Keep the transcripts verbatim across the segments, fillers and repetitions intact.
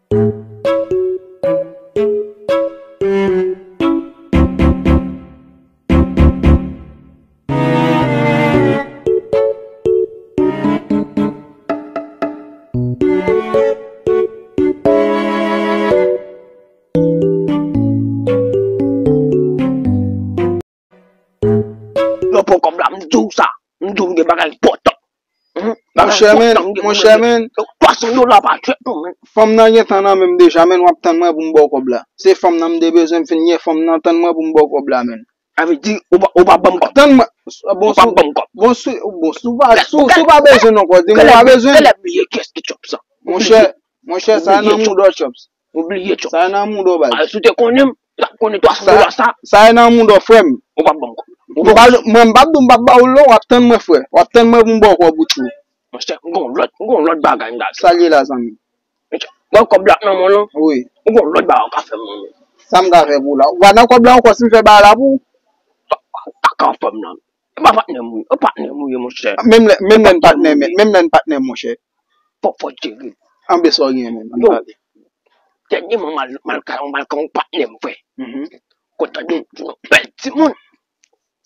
Lè w pran kòb la, m di w sa. M di w gen bagay enpòtan. Monchè, men, monchè, men. Twa san dola pa chèk non, men. Fanm nan gentan nan men m deja, men, w ap tann mwen pou m ba w kòb la. Se fanm nan m te bezwen, m fin gen fanm nan, tann mwen pou m ba w kòb la, men. Sa vle di, ou pa, ou pa ban m kòb. Tann mwen. Bon, ou pa ban m kòb. Bon, si, bon, si w pa, si, si w pa bezwen non, kòb, di m ou pa bezwen. Genlè bliye kiyès ki Chops sa. Monchè, monchè, sa nan mouda w, Chops. Ou bliye Chops. Sa nan mouda w, baz. Si w te konnen m, ou t ap konnen twa san dola sa. Sa nan mouda w, frè m. Ou p ap ban m kòb. Mwen, m p ap di w m p ap ba ou l non, w ap tann mwen, frè. W ap tann mwen pou m ba w kòb ou tchou. Monchè, m gon lòt, m gon lòt bagay m ta fè. Sa l ye la, zanmi? Ban kòb la nan men w non. Wi. M gon lòt bagay ou ka fè m non. Sa m ka fè pou w la? Ou pa nan kòb la ankò si m fè bagay la pou ou? Ou pa ka fè m nan. E pa patnè m ou ye, e patnè m ou ye, monchè. Menm lè, menm lè n patnè, menm lè n patnè, monchè. Fò, fò w jere. Anben sa w gen menm, ann pale. Dènyèman, m al, m al kay, m al kay yon patnè m, frè. Kontan di yon bèl timoun.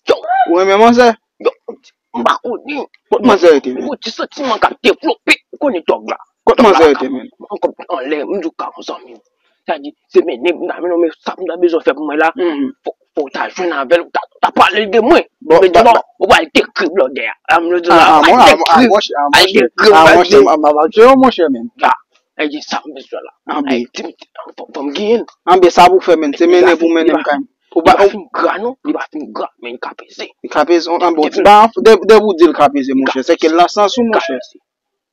Yo. Ou renmen manzè? Yo, m pa konnen. Kot manzè rete, men? Ou di santiman k ap devlope. Ou konnen tòg la. Kot manzè rete, men? Mwen kòb anlè, m di w ka yon zanmi m. Sa di, se mennen m nan, men non, men sa m ta bezwen fè pou mwen la, fò, fò w ta jwenn avè l, w ta, w ta pale l de mwen. Bon, men di non, ou pral dekri blòdè a. A, m di non, al dekri, al dekri, al di, monchè, men. Al di sa m bezwen la. Anben. Al di m, fò, fò m genyen l. Anben, sa pou fè, men, se mennen pou mennen m kay m. Ou pa, li pa fin gra non, li pa fin gra, men li ka peze. Li ka peze, anben, yon ti ba, de, depi w di l ka peze, monchè, se ke l nan sans ou, monchè.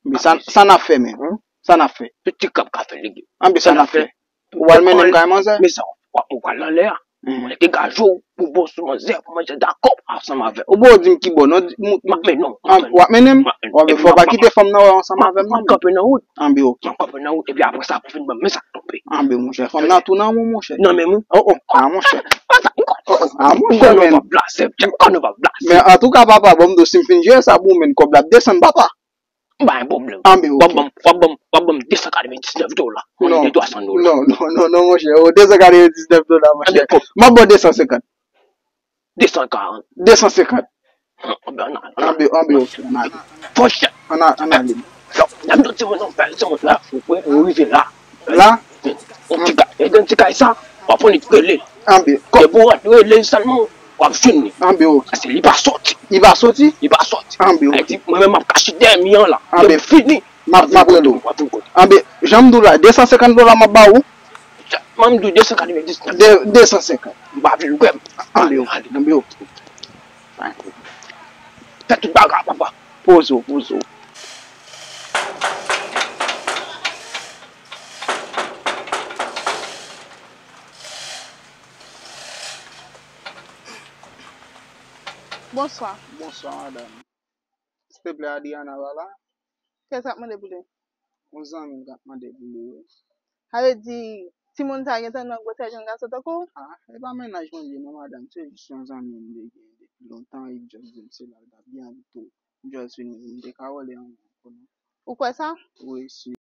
Men sa, sa n ap fè menm? Sa n ap fè? Tout ti krab ka fè legim. Anben sa n ap fè? Ou pral mennen m kay manzè? Men sa, w ap, ou pral anlè a. Mwen degaje w pou bon sou manzè, pou manzè dakò ansanm avè w. Ou poko di m ki bò non. M ap mennen w. W ap mennen m? W ap mennen m. Fò w pa kite fanm nan wè w ansanm avè m non. M ap kanpe nan wout. Anben oke. M ap kanpe nan wout, epi apre sa, pou fin ban m men sa k tonbe. Anben monchè, fanm nan tou nan men w, monchè. Nan men m wi. Oh, oh, ah, monchè. Oh, oh, ah, monchè, men. M konnen w p ap blase, m konnen w p ap blase. Men antouka, papa, ban m di w, si m fin jere sa pou w, men kòb la ap desann, papa. M pa gen pwoblèm. Anben, oke. W ap ban m, w ap ban m, w ap ban m de san katrevendiznèf dola. Mwen gen twa san dola. Non, non, non, non, monchè. Oh, de san katrevendiznèf dola, monchè. M ap ba w de san senkant. De san karant. De san senkant. Anben, ann ale. Anben, anben, oke, ann ale. Fò chè. Ann a-, ann ale. Yo, n ap di w, timoun, nou fè, timoun, la, ou rive la. La? Yon ti kay, e gen ti kay sa, w ap fon rele. Anben. Depi w rantre rele l sèlman, w ap jwenn li. Anben, oke. Paske li pa soti. Li pa soti? Li pa soti. Anben, oke. Sa di, mwen menm, m ap kache dèyè mi an la. Anben, fini. M ap, m ap rele w. W ap vin kote m. Anben, jan m di w la, de san senkant dola m ap ba ou. Jan m di w, de san katrevendiznèf. De, de san senkant. M pa vle l wè m. Anben, oke. Anben, oke. Fè tout bagay, papa. Poze w, poze w. Bonswa. Bonswa, madanm. Silteplè, Adriana pa la? Kiyès k ap mande pou li? Yon zanmi m k ap mande pou li, wi. Sa vle di, timoun sa a gentan nan gwosè jèn gason tankou w? Ah, e pa mennaj mwen li ye non, madanm. Se jis yon zanmi m li ye depi lontan, e li just di m se la l t ap byen, li tou. M just vini, m te ka rele yon moun konnen. Ou kwè sa? Wi, si.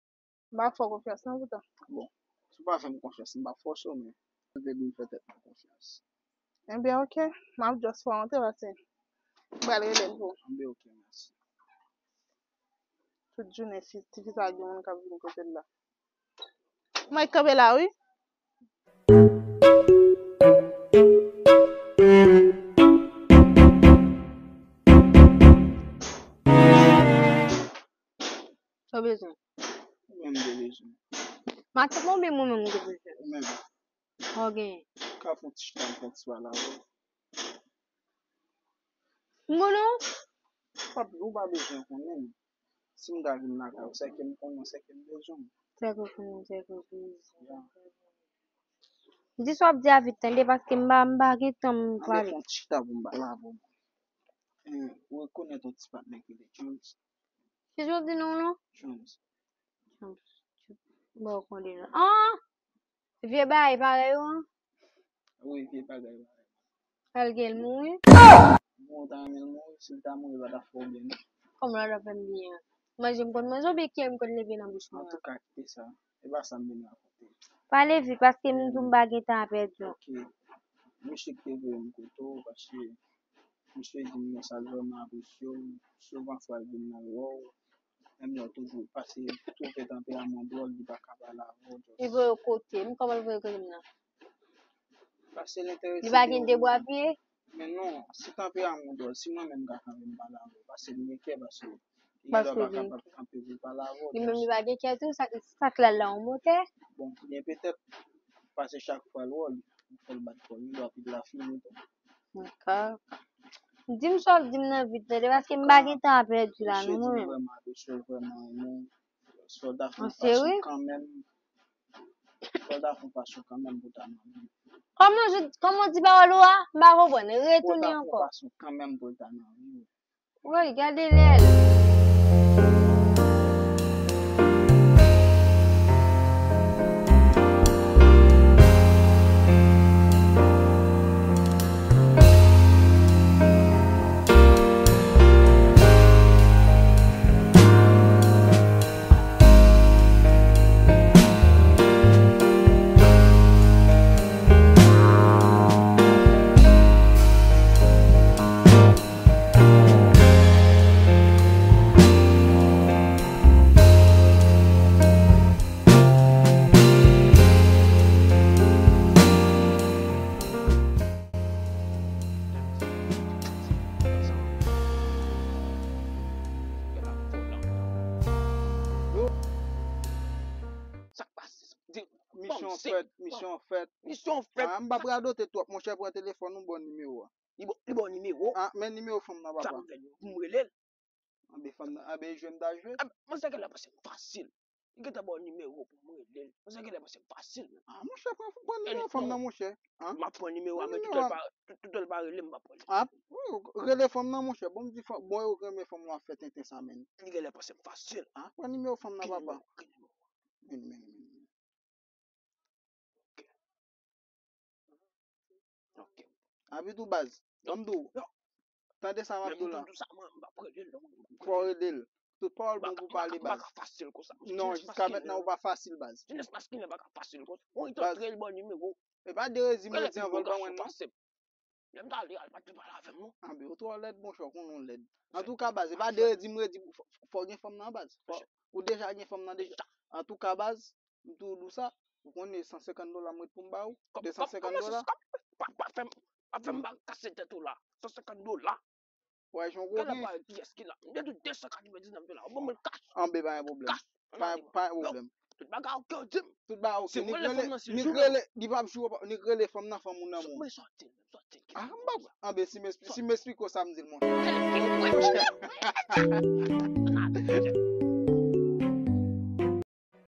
M pa fè w konfyans non, poutan. Bon, si w pa fè m konfyans, m p ap fòse w, men m te vin fè tèt mwen konfyans. Enben, oke. M ap just fè w antre, paske m pral rele l pou ou. Enben, oke, mèsi. Tout jounen, fi, tifi sa gen moun k ap vin kote l la. Mwen kanpe la, wi. Sa w bezwen? Ou menm te bezwen. Matant mwen oubyen mwen menm ou te bezwen? Ou menm. Sa w genyen? Ka fè yon ti chita, m fè yon ti pale avè w. M konnen w? Ou pa, ou pa bezwen konnen m. Si m ta vin lakay ou, se ke m konnen w, se ke m bezwen w. Se ke w konnen m, se ke w bezwen m. Ya. Di sa w ap di a vit, tande, paske m pa, m pa gen tan m pale. Ann fè yon ti chita pou m pale avè w. Eh, ou rekonèt yon ti patnè ki rele Jones? Ki jan w di non w lan? Jones. Jones. Bon, ou konnen non. Ah! Vye bagay parèy ou an? Wi, vye bagay parèy. Sa l gen l mouri? Bon, ou ta renmen l mouri, si l ta mouri, l pa t ap fè w byen non. Kòman l pa t ap fè m byen an? Manje m konn manje oubyen kiyè m konn leve nan bouch mwen an? Antouka, kite sa. E pa sa m vin rakonte. Pale vit, paske m tou m pa gen tan a pèdi. Ok. Misye ki te voye m kote w, paske misye di m mesaj vrèman apresye w, souvan fwa l vin nan wè w, menm lè w toujou pase twouve tanperaman dwòl, li pa ka pale avè w. Li voye w kote m, kòman l voye w kote m nan? Paske l enterese de ou. Li pa gen de bwa pye? Men non, si tanperaman w dwòl, si mwen menm m ka kanpe m pale avè w, paske m gen kè, paske li gen dwa pa kapab kanpe pou l pale avè w. Li menm li pa gen kè tou, sa, sa k la l la yon motè? Bon, byen petèt, paske chak fwa l wè w, li fè l bat kò l, li dwa pi la fini tou. Dakò. Di m sa w ap di m nan vit tande, paske m pa gen tan a pèdi la non mwen menm. Misye di m vrèman apresye w, vrèman renmen w. Sòlda fè yon pasyon kanmenm. Sòlda fè yon pasyon kanmenm pou ta nan vi. Kòman je, kòman w di pawòl ou a? M pa konprann. Retounen ankò. Sòlda fè yon pasyon kanmenm pou l ta nan vi. Woy, gade lè l. Sa k pase? Misyon fèt, misyon fèt. Misyon fèt. Ah, m p ap radote twòp, monchè, pran telefòn ou, bon nimewo a. Li ba w nimewo? Ah, men nimewo fanm nan, papa. Sa pou m fè pou m rele l? Anben fanm nan, anben jwe m ta jwe. Manzè genlè panse m fasil. Li gentan ba w nimewo pou m rele l. Manzè genlè panse m fasil. Ah, monchè, pran, pran nimewo fanm nan, monchè. M ap pran nimewo a, men toutan l pa, toutan l pa rele m, m p ap rele l. Ah, wi, rele fanm nan, monchè. Bon, m di fanm, bon, ou renmen fanm nan w ap fè tenten sa, menn. Li genlè panse m fasil. Ah, pran nimewo fanm nan, papa. Ki nimewo? Ki nimewo? Men, men, men. Ok. Ok. Abitou baz, ban m di w. Tande sa m ap di w la. Fò w ede l. Tout pawòl bon pou pale baz. Non, jiska mentnan ou pa fasil baz. Jenès maskilen pa ka fasil konsa. Ou antre l ba w nimewo. E pa de redi m redi anvan l ban mwen non. Lè m t ale a, l pa t vle pale avè m non. Anben ou twò lèd monchè, ou konnen w lèd. Antouka baz, e pa de redi m redi, fò, fò gen fanm nan baz. Fò, ou deja gen fanm nan deja. Antouka baz, m tou di w sa, ou konnen san senkant dola m ret pou m ba ou. De san senkant dola. Pa, pa fè m, pa fè m ba kase tèt ou la. San senkant dola. Wè, jan w gwo gen. Kiyès ki la? M te di w de san katrevendiznèf dola. Ou ban mwen l kach. Anben pa gen pwoblèm. Kach. Pa, pa gen pwoblèm. Tout bagay ok, ou di m. Tout bagay ok. Nik rele, Nik rele, li p ap joure, Nik rele fanm nan, fanm ou nan men w. Mwen sòti, mwen sòti. Ah, m p ap, anben si m, si m esplike w sa m di l monchè.